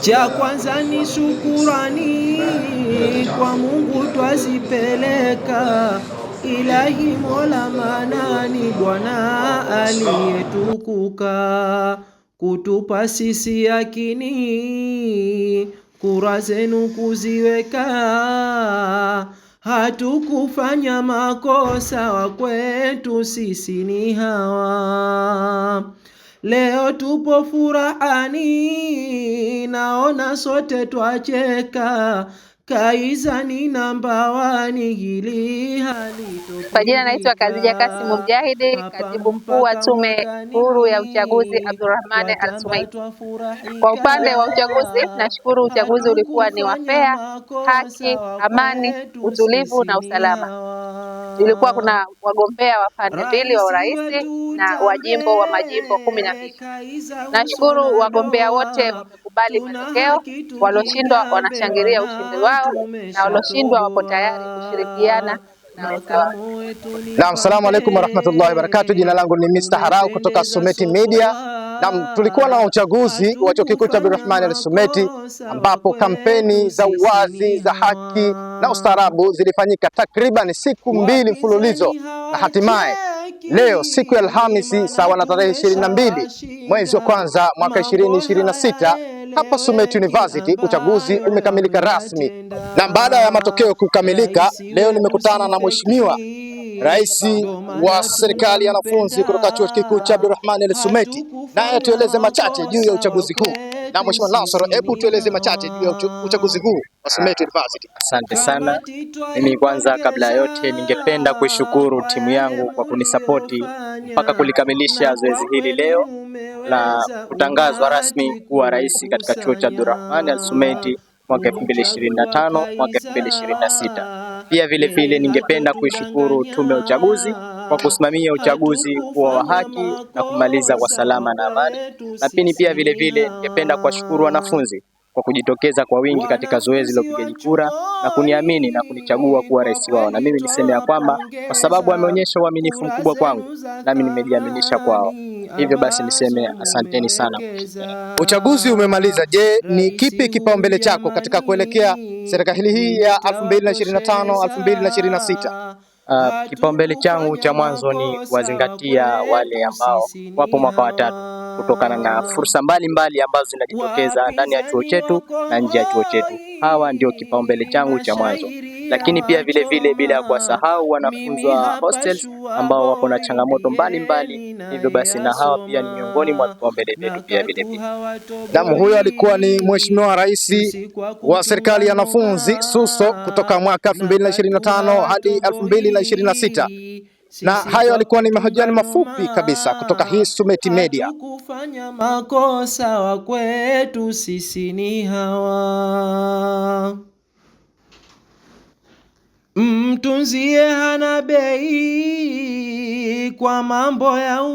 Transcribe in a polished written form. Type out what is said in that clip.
Cha kwanza ni shukurani kwa Mungu twazipeleka, Ilahi Mola Manani, Bwana aliyetukuka, kutupa sisi yakini, kura zenu kuziweka, hatukufanya makosa, wa kwetu sisi ni hawa. Leo tupo furahani, naona sote twacheka, Kaizani namba wani, hili Kwa jina naitwa Khadija Kasimu Mjahidi, katibu mkuu wa Tume Huru ya Uchaguzi Abdulrahman Al-Sumaiti. Kwa upande wa uchaguzi, nashukuru uchaguzi ulikuwa ni wa fair, haki, amani, utulivu na usalama. Ilikuwa kuna wagombea wa pande mbili wa urais na wajimbo wa majimbo 12. Nashukuru wagombea wote wamekubali matokeo, walioshindwa wanashangilia ushindi wao na walioshindwa wapo tayari kushirikiana na wenzao. Naam, salamu alaikum warahmatullahi wabarakatuh. Jina langu ni Mr. Harau kutoka Sumeti Media. Naam, tulikuwa na uchaguzi wa chuo kikuu cha Abdulrahman Al-Sumeti ambapo kampeni za uwazi za haki na ustaarabu zilifanyika takriban siku 2 mfululizo na hatimaye leo siku ya Alhamisi sawa na tarehe 22 mwezi wa kwanza mwaka 2026 hapa Sumeti University uchaguzi umekamilika rasmi. Na baada ya matokeo kukamilika, leo nimekutana na Mheshimiwa Rais wa serikali ya wanafunzi kutoka chuo kikuu cha Abdulrahman Al-Sumeti, naye tueleze machache juu ya uchaguzi huu. Na Mheshimiwa Nasoro, hebu tueleze machache juu ya uchaguzi huu wa Sumeti University. Asante sana. Mimi kwanza, kabla ya yote, ningependa kuishukuru timu yangu kwa kunisapoti mpaka kulikamilisha zoezi hili leo la kutangazwa rasmi kuwa rais katika chuo cha Abdulrahman Al-Sumeti mwaka 2025 mwaka 2026. Pia vile vile ningependa kuishukuru Tume ya Uchaguzi kwa kusimamia uchaguzi kuwa wa haki na kumaliza kwa salama na amani. Lakini pia vile vile ningependa kuwashukuru wanafunzi kwa kujitokeza kwa wingi katika zoezi la upigaji kura na kuniamini na kunichagua kuwa rais wao. Na mimi niseme ya kwamba kwa sababu wameonyesha uaminifu mkubwa kwangu, nami nimejiaminisha kwao. Hivyo basi niseme asanteni sana. Uchaguzi umemaliza. Je, ni kipi kipaumbele chako katika kuelekea serikali hii ya 2025 2026? Kipaumbele changu cha mwanzo ni kuwazingatia wale ambao wapo mwaka wa tatu kutokana na fursa mbalimbali ambazo zinajitokeza ndani ya chuo chetu na nje ya chuo chetu. Hawa ndio kipaumbele changu cha mwanzo, lakini pia vile vile bila ya kuwasahau wanafunzi wa hostels ambao wako na changamoto mbalimbali. Hivyo basi na hawa pia ni miongoni mwa vipaumbele vyetu pia vile vile. Naam, huyo alikuwa ni Mheshimiwa Rais wa serikali ya wanafunzi SUSO kutoka mwaka 2025 hadi 2026. Na hayo alikuwa ni mahojiano mafupi kabisa kutoka hii Sumeti Media. Hatukufanya makosa, wa kwetu sisi ni hawa. Mtunzie hana bei kwa mambo ya